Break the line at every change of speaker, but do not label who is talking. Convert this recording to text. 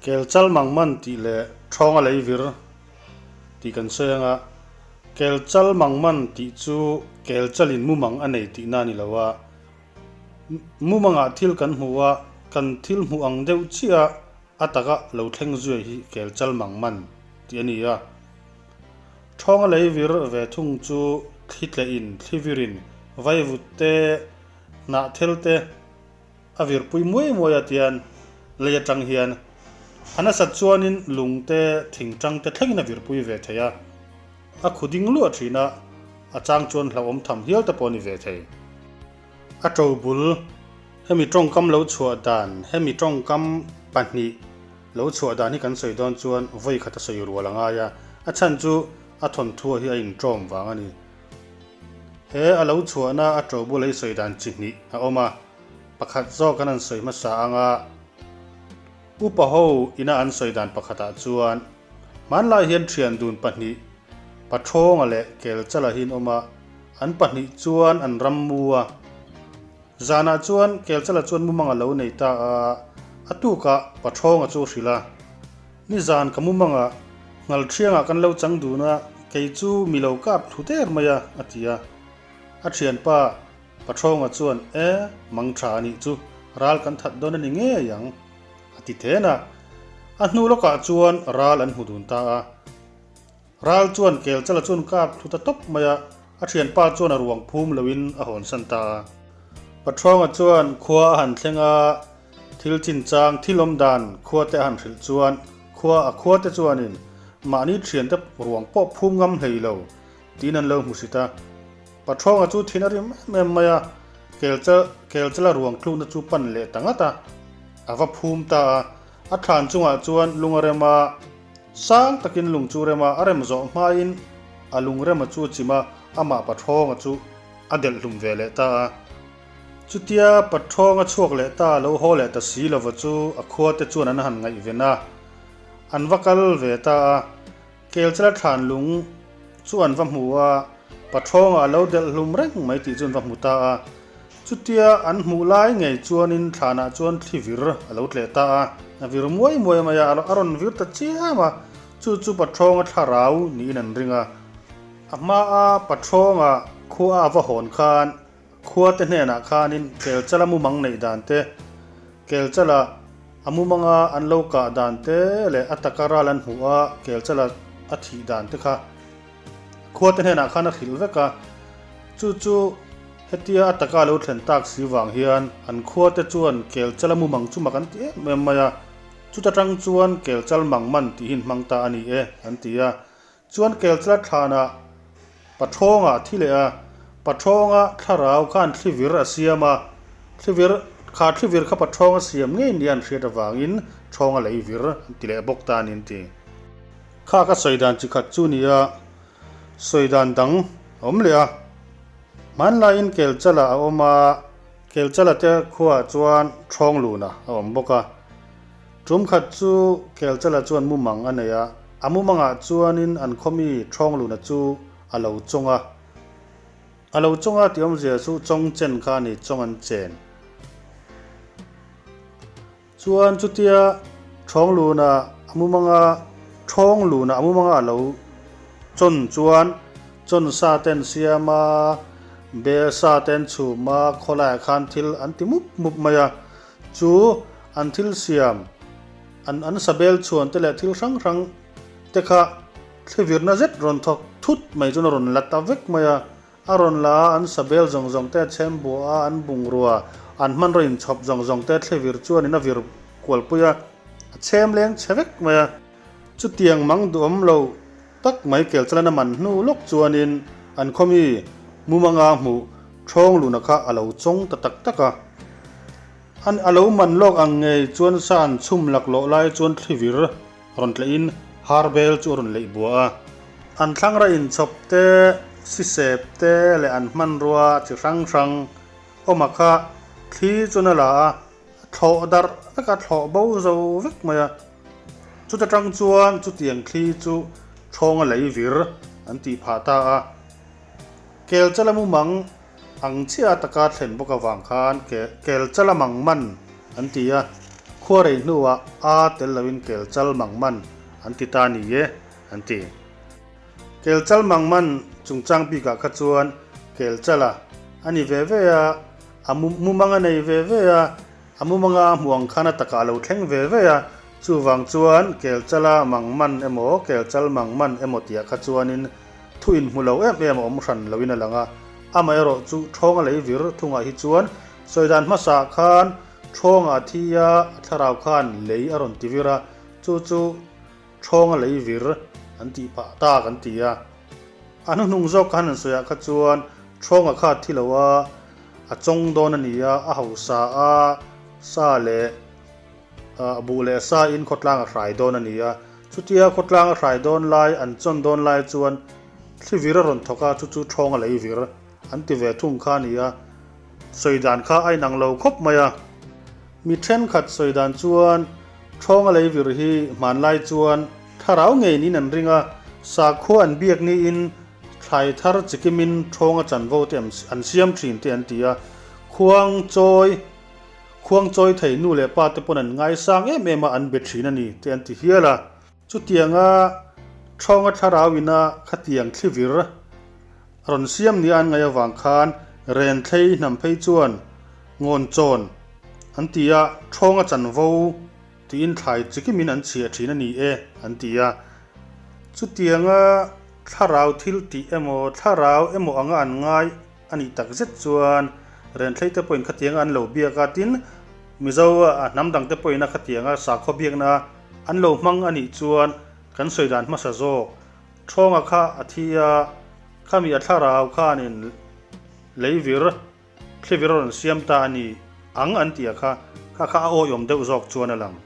Kel chal mang man tih leh thawnga lei vir tih kan sawi anga, kel chal mang man tih chu kel chalin mumang a nei tihna a ni lo a, mumangah thil kan hmu a, kan thil hmuh ang deuh chiah a taka lo thleng zuai hi kel chal mang man tih a ni a. Thawnga lei vir ve thung chu thli tlehin thli virin vaivut te, hnah thel te, A virpui muai muai a tian lei atang hian a nasat chuanin lung te thing tang te thlengin a virpui ve thei a, a khu ding luah thin a, a chang chuan hlauhawm tham hial te pawh a ni ve thei. A to bul, hemi tawngkam lo chhuah dan, hemi tawngkam pahnih lo chhuah dan hi kan sawi dawn chuan vawi khat a sawi rual a ngai a, a chhan chu a thawnthuah hi a inṭawm vang a ni. He a lo chhuahna a to bul ei sawi dan chi hnih a awm a. Pakhat zawk an an sawi hmasa ang a, upa ho ina an sawi dan pakhatah chuan hmanlai hian thian dun pahnih, Pathawnga leh Kelchala hi an awm a, an pahnih chuan an ram mu a. Zanah chuan Kelchala chuan mumang a lo nei ta a, a tukah Pathawnga chu a hrilh a, Nizan ka mumangah Ngalthiangah kan lo chang dun a, kei chu mi lo kap thlu der mai a, a ti a. A thianpa Pathrawnga chuan, E, mang tha a nih chu, ral kan that dawn a ni ngei ang, a ti then a. A hnu lawkah chuan ral an hmu dun ta a. Ral chuan Kelchala chuan kap thlu ta tawp mai a, a thianpa chuan a ruang phum loin a hawnsan ta a. Pathrawnga chuan khua a han thleng a, thil chinchang, thil awm dan khua te a han hrilh chuan khua a khua te chuanin mahni thiante ruang pawh phum ngam hlei lo tiin an lo hmu hrit a. Pathrawnga chu thin a rim em em mai a, Kelchal Kelchala ruang tlukna chu pan leh ta ngat a, a va phum ta a. A thlan chungah chuan lung a rem a, sang takin lung chu rem a, a rem zawh hmain a lung rema chu a chim a, amah Pathrawnga chu a delh hlum ve leh ta a. Chutia Pathrawnga chhuak leh ta lo haw leh ta si lova chu a khuate chuan an han ngaihven a, an va kal ve ta a. Kelchala thlan lung chu an va hmu a, Pathrawnga a lo delh hlum reng mai tih chu an va hmu ta a. Chutia an hmuh lai ngei chuanin thlanah chuan thli vir a lo tleh ta a, a vir muai muai mai a, a rawn vir ta chiam a, chu chu Pathrawnga thlarau niin an ring a. A hmaa Pathrawnga khua a va hawn khan Khuate hnenah khanin Kelchala mumang neih dan te, Kelchala a mumanga an lo kah dan te leh a taka ral an hmuh a Kelchala a thih dan te kha khuate hnenah khan a hrilh vek a. Chu chu hetia a taka lo thlen tak si vang hian an khuate chuan Kelchala mumang chu mak an ti em em mai a. Chuta tang chuan Kelchal mang man tihin hmang ta a ni e an ti a. Chuan Kelchala thlanah Pathrawnga a thi leh a, Pathrawnga thlarau khan thlivir a siam a, thlivir kha thlivir kha Pathrawnga siam ngei nia an hriat avangin Thrawnga lei vir an ti leh bawk ta a ni an ti. Kha ka sawi dan chi khat chu nia, sawi dan dang a awm leh a. Hmanlaiin Kelchala a awm a, Kelchala te khuaah chuan Thrawngluna a awm bawk a. Tum khat chu Kelchala chuan mumang a nei a, a mumangah chuanin an khawmi Thawngluna chu a lo chawng a. A lo chawng a tih awmzia chu chawng chen kha a ni, chawng an chen. Chuan chutia Thawngluna a mumanga Thawngluna a mumanga a lo chawn chuan chawn sa te an siam a, bel sa te an chhum a, khawlaiah khan thil an ti mup mup mai a. Chu an thil siam, an an sabel chhuan te leh thil hrang hrang te kha thlivirna zet rawn thawk thut mai chuan a rawn la ta vek mai a. A rawn la a, an sabel zawng zawng te a chhem buah a, an bungrua, an hmanraw inchhawp zawng zawng te thlivir chuanin a vir kualpui a, a chhem leng chhe vek mai a. Chutiang mang duhawm lo tak mai Kelchalana man hnu lawk chuanin an khawmi mumanga hmuh Thawngluna kha a lo chawng ta tak tak a. An a lo man lawk ang ngei chuan sa an chhum laklawh lai chuan thlivir rawn tlehin harbel chu a rawn leih buah a. An thlangra inchhawp te, sisep te leh an hmanrua chi hrang hrang awma kha thli chuan a la a. A thlawh darh vek a, thlawh bo zo vek mai a. Chuta tang chuan chutiang thli chu thawnga lei vir an tih phah ta a. Kelchala mumang ang chiah a taka thlen bawk avang khan Kelchala mang man an ti a. Khuarei hnuah a tel loin Kelchal Mangman an ti ta ni e, an ti. Kelchal Mangman chungchang bikah kha chuan Kelchala a ni ve ve a, a mumang a nei ve ve a, a mumanga a hmuh ang khan a takah a lo thleng ve ve a, chuvang chuan Kelchala Mangman emaw Kelchal Mangman emaw tiah kha chuanin thu inhmu lo em em a awm hran loin a lang a, amaherawh chu Ṭhawnga lei vir thungah hi chuan sawi dan hmasaah khan Ṭhawnga a thi a, a thlarau khan lei a rawn ti vir a, chu chu Ṭhawnga lei vir an tih phah tak an ti a. A hnuhnung zawk khan an sawiah kha chuan Ṭhawnga kha a thi lo a, a chawng dawn a ni a, a hausa a, sa leh buh leh sa in khawtlang a hrai dawn a ni a. Chutia khawtlang a hrai dawn lai, an chawn dawn lai chuan thli vir a rawn thawk a, chu chu Ṭhawnga lei vir an ti ve thung kha a ni a. Sawi dan kha a inang lo khawp mai a. Mi thenkhat sawi dan chuan Ṭhawnga lei vir hi hmanlai chuan thlarau ngei niin an ring a, sakhua an biak niin thlai thar chikimin Ṭhawnga chanvo te an siam ṭhin te an ti a. Khuang chawi khuang chawi thei nu leh pa te pawn an ngaisang em em a an be ṭhin a ni te an ti hial a. Chutianga Ṭhawnga thlarau ina khatiang thli vir rawn siam nia an ngaih avang khan Renthlei hnam phei chuan ngawn chawn an ti a, Ṭhawnga chanvo tiin thlai chikimin an chhiah ṭhin a ni e an ti a. Chutianga thlarau thil tih emaw thlarau emaw anga an ngai A nih tak zet chuan Renthlei te pawhin khatianga an lo biak a, tin Mizo a hnam dang te pawhin a khatianga sakhaw biakna an lo hmang a nih chuan kan sawi dan hmasa zawk. Ṭhawnga kha a thi a, khami a thlarau khanin leivir, thlivir a rawn siam ta a ni ang an tih a kha, kha kha a awihawm deuh zawk chuan a lang.